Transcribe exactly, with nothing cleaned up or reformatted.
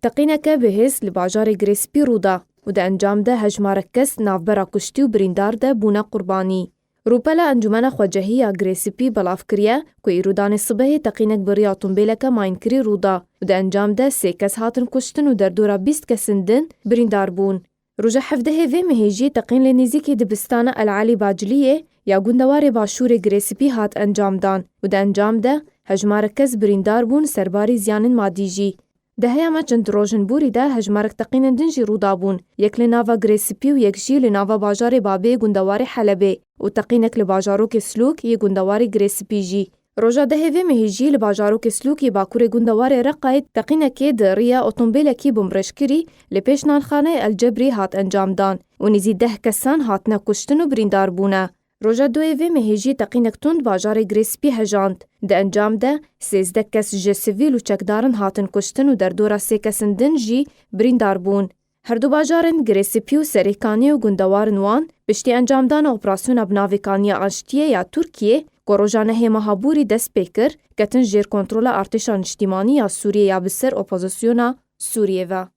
Teqîneke bihêz li bajarê Girê Spî rû da û di encam de hejmarek kes navbera kuştî û birîndar de bûne qurbanî. Rûpela Encûmena Xwecehî ya Girê Spî belav kiriye ku îro danê sibehê teqînek bi riya otombêleke mayînkirî rû da û di encam de sê kes hatin kuştin û derdora bîst kesin din birîndar bûn. Roja hevdehê vê mehê jî teqîn li nêzîkî dibistana El Elî Baciliyê ya gundewarê başûrê Girê Spî hat encam dan û di encam de hejmarek kes birîndar bûn, serbarî ziyanên madî jî. Di heyama çend rojên borî de hejmarek teqînên din jî rû dabûn. Yek li nava Girê Spî û yek jî li nava bajarê Babê yê gundewarê Helebê û teqînek li bajarokê Silûk yê gundewarê Girê Spî jî. Roja dehê vê mehê jî li bajarokê Silûk yê bakurê gundewarê Reqayê teqînekê di riya otombêlekî bomreşkirî li pêş nanxaneyê El Cebrî hat encam dan û nêzî deh kesan hatine kuştin û birîndar bûne. Roja duyê vê mehê jî teqînek tund bajarê Girê Spî hejand. Di encam de sêzdeh kes ji sivîl û çekdarin hatin kuştin û derdora sê kesin din jî birîndar bûn. Her du bajarên Girê Spî û Serêkaniyê û gundewarên wan piştî encamdana operasyona bi navê Kaniya Aştiyê ya Tirkiyê ku roja nehê meha borî dest pê kir, ketin jêr kontrola artêşa niştîmanî ya Sûriyê ya bi ser opozisyona Sûriyê ve.